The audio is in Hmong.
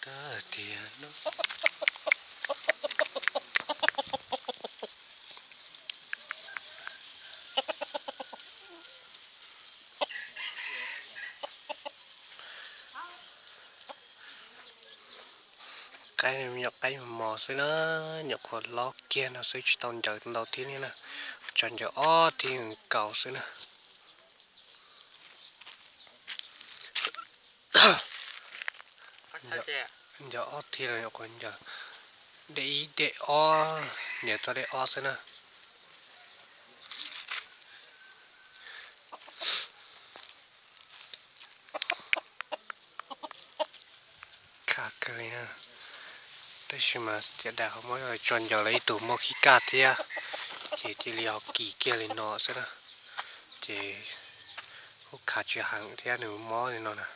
Tiag no. Qaib nyuam qaib mos mos xwb na, nyuam qhuav hlob kiag no xwb, tsis tau ncaws ntau thiab li na. Tso ncaws ob thib nkaus xwb na. Ncaws ob thib los nyuam qhuav ncaws dej ib dej ob, ncaws txog dej ob xwb na. Khaj kawg li na. Tab sis mas tiam daim qhov muab tso ncaws los ib tug muaj khib kaj thiab, ces cia li ho kis kiag li no xwb na. Ces kuj khav tsis heev thiab, nws mob li no na.